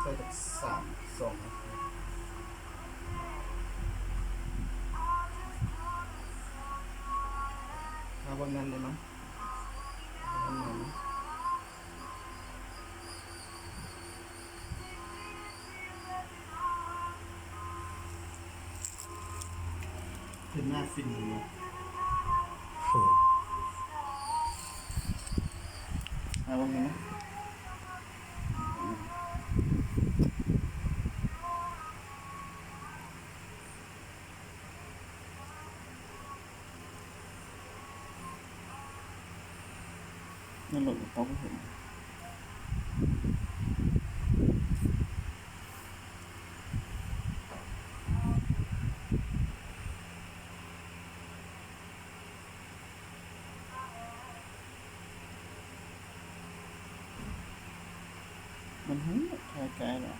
ໃສ່ຈັກສາມ ສອງນາທີ ຖ້າເບິ່ງນັ້ນໄດ້ມັ້ງ ເບິ່ງນັ້ນໄດ້ມັ້ງ. ເຫັນໜ້າຟິນເນາະ ໂອ້ ອາ ເບິ່ງເນາະ ໃນລົດກໍຕ້ອງເຫັນ. ມັນຮູ້ຖ່າຍໄກແລ້ວ.